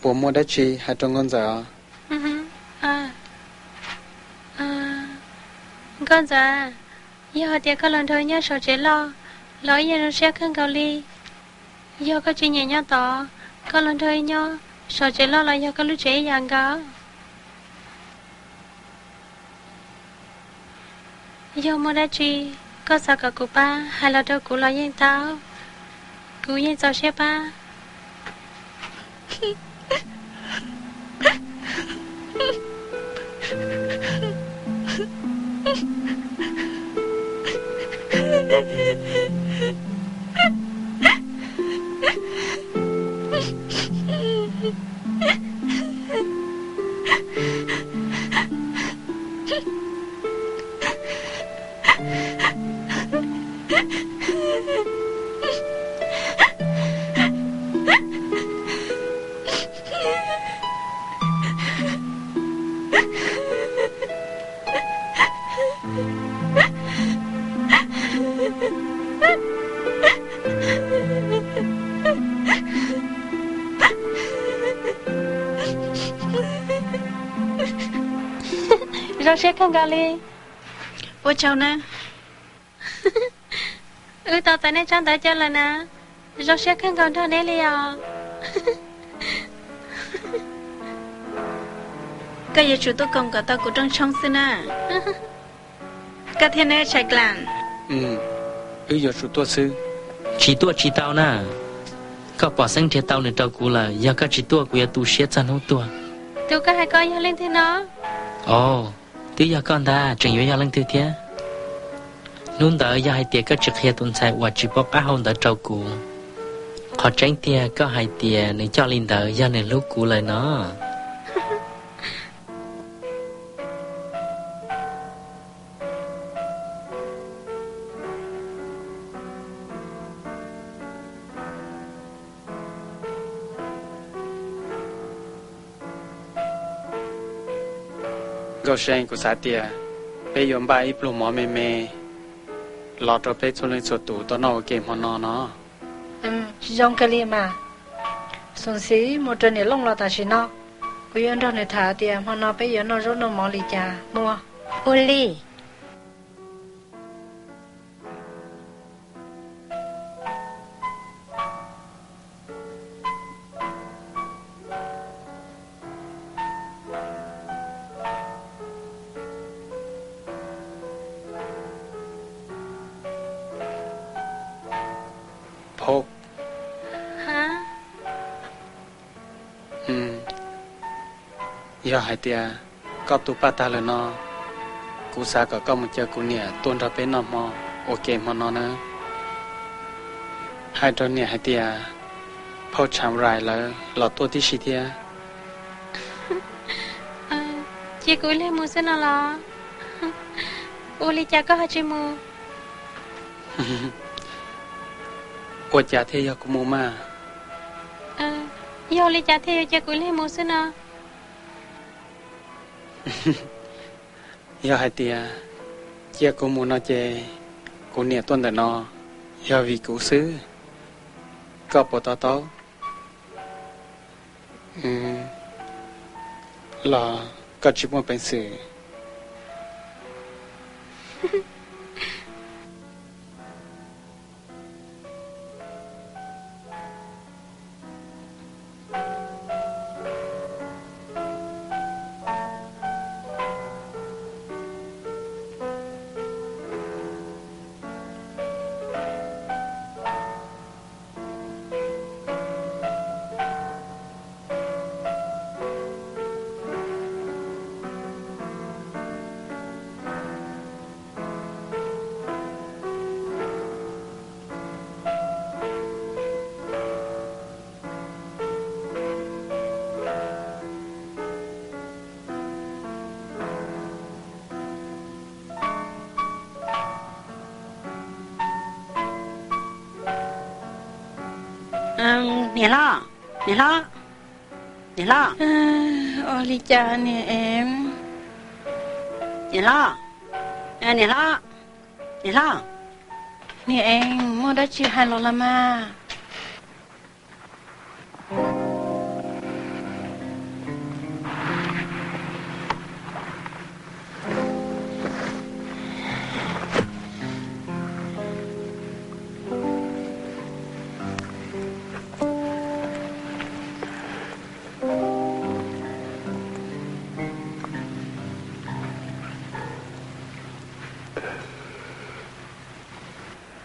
Puas muaj dab tsi hais rau Nkauj Ntxawm os? Nkauj Ntxawm, yog hais tias koj los nrog wb nyob saum tsev loj los wb yeej zoo siab kawg nkaus li. Yog koj tsis nyiam nyob tod, koj los nrog wb nyob saum tsev loj los yog koj lub tsev ib yam nkaus. Yog muaj dab tsi koj xav kom kuv pab hais los rau kuv los yeej tau, kuv yeej txaus siab pab. Zoo siab kawg nkaus li. Ua tsaug na. Wb tau txais nej tsab ntawv caw lawm na. Zoo siab kawg nkaus nrog neb li os. Koj yuav tsum tuaj koom kom tau kuv rooj tshoob xwb na. Koj thiab neb tshais klas. Wb yuav tsum tuaj xwb. Tsis tuaj tsis tau na. Koj pom xeeb nrhiav tau nws rau kuv lawm, yog koj tsis tuaj kuv yuav tu siab txog hnub tuag. Tus koj hais ko yog leej twg no? Ov, twb yog koj ntag, tseem yuav yog leej twg thiab? Hnub ntawd yog hais tias koj tsis qhia tus ntxhais uas tsis paub qab hau ntawd rau kuv, qhov tseeb tiag koj hais tias nws coj li ntawd yog nws hlub kuv lawm no. Nkauj See, kuv xav tias peb yuav npaj ib pluag mov me me los rau peb txhua leej txhua tus tau noj ua ke hmo no no. Zoo kawg li mas. Xum Xis mus raws niam Looj los tam sim no, kuv yuav nrog nws tham tias hmo no peb yuav noj zaub noj mov li cas muaj. Ua li. Yog hais tias koj tu paj tag lawm no, kuv xav kom koj mus caw kuv niam tuaj nrog peb noj hmo ua ke hmo no na. Hais rau niam hais tias phauj Tsham Rais lawv los tuaj tib si thiab. Cia kuv ib leeg mus xwb no los? Ua li cas koj ho tsis mus? Ua cas thiaj yog kuv mus mas? Yog li cas thiaj yuav cia kuv ib leeg mus xwb no? Yog hais tias cia kuv mus no ces kuv niam tuaj ntawm no yog vim kuv xwb. Koj puas to taub los koj tsis muaj peev xwm? Niam hlob, niam hlob, niam hlob. Ua li cas niam ev? Niam hlob, niam hlob, niam hlob. Niam ev, muaj dab tsi hais los los mas.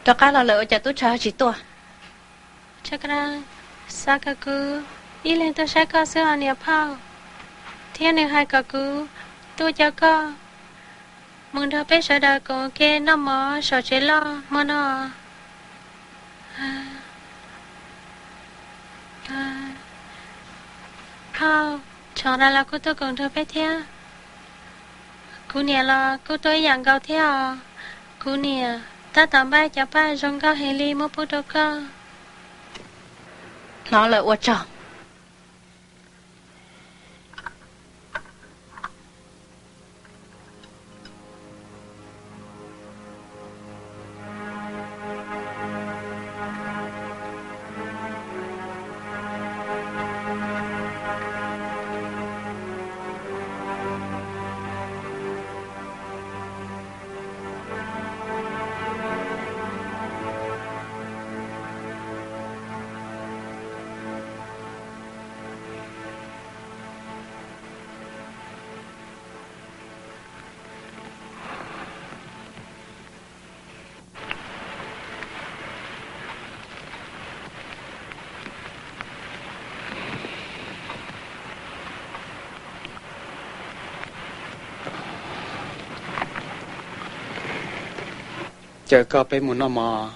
Rov qab los lawm ua cas tub tshav tsis tuaj? Xav kom kuv ib leeg tuaj saib koj xwb os niam phauj, thiab nws hais kom kuv tuaj coj koj mus nrog peb sawv daws koom ua ke noj mov saum tsev loj hmo no. Phauj, tshoov ras los kuj tuaj koom nrog peb thiab. Kuv niam los kuj tuaj ib yam nkaus thiab os. Kuv niam tab tom npaj cov paj zoo nkauj heev li muab pub rau koj. Hnov lawm ua tsaug. Caw koj peb mus noj mov.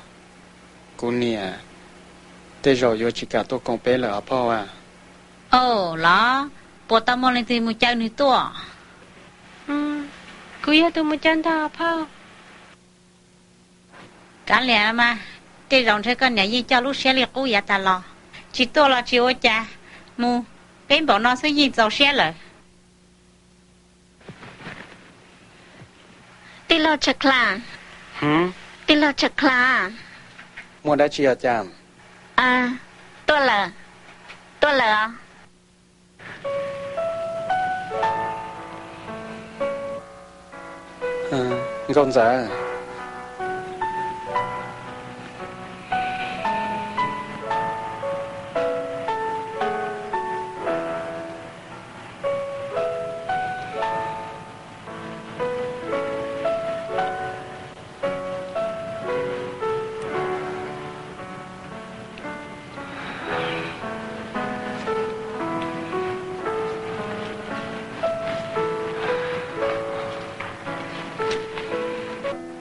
Kuv niam tej zaum yuav tsis kam tuaj koom peb lawm os phauj a. Au los, puas tau muaj leej twg mus caw nws tuaj? Kuv yog tus mus caw ntag phauj. Kav liam mas, tej zaum ntshe koj niam yeej coj lub siab li qub yav tas los. Tsis tuaj los tsis ua cas, mus, peb npaum no xwb yeej txaus siab lawm. Tij laug Tshav Khlav, tij laug Tshav Khlav. Muaj dab tsi os cas? Tuaj lawm, tuaj lawm os. Nkauj Ntxawm.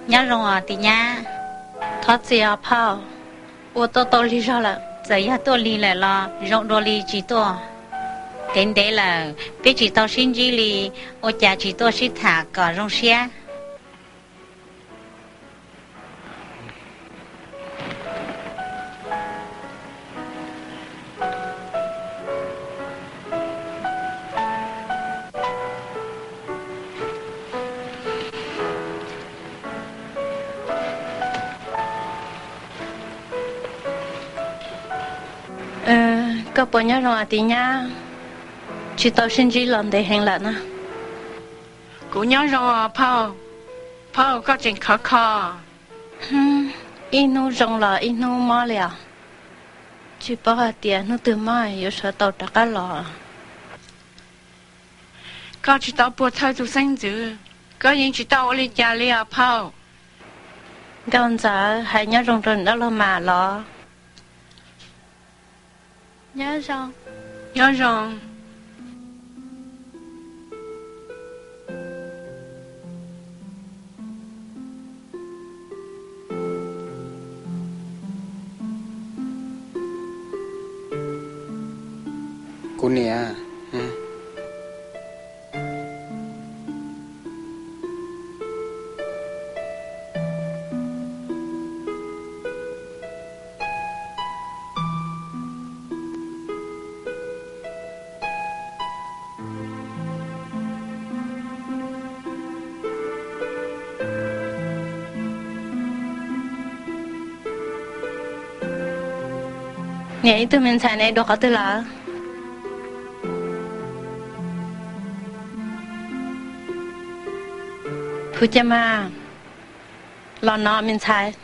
Nyob zoo os tis nyab. Thov txim os phauj, ua tuaj tau lig zog lawm, txawm yog tuaj lig lawm los zoo dua li tsis tuaj. Ntev ntev lawm peb tsis tau sib ntsib li, ua cas tsis tuaj sib tham kom zoo siab. Koj puas nyob zoo os tis nyab? Tsis tau sib ntsib los ntev heev lawm na. Kuv nyob zoo os phauj. Phauj, koj tseem khov kho? Ib hnub zoo los ib hnub mob li os. Tsis paub hais tias hnub twg mob yuav sawv tau rov qab los. Koj tsis tau puag thawj tus xeeb ntxwv, koj yeej tsis tau ua li cas li os phauj. Nkauj Ntxawm, hais nyob zoo rau niam dab laug mas los. Nyob zoo. Nyob zoo. Kuv niam. Niam, ib tug me ntxhais ne dua qhov twg lawm? Phuv Cia Mas, los no me ntxhais.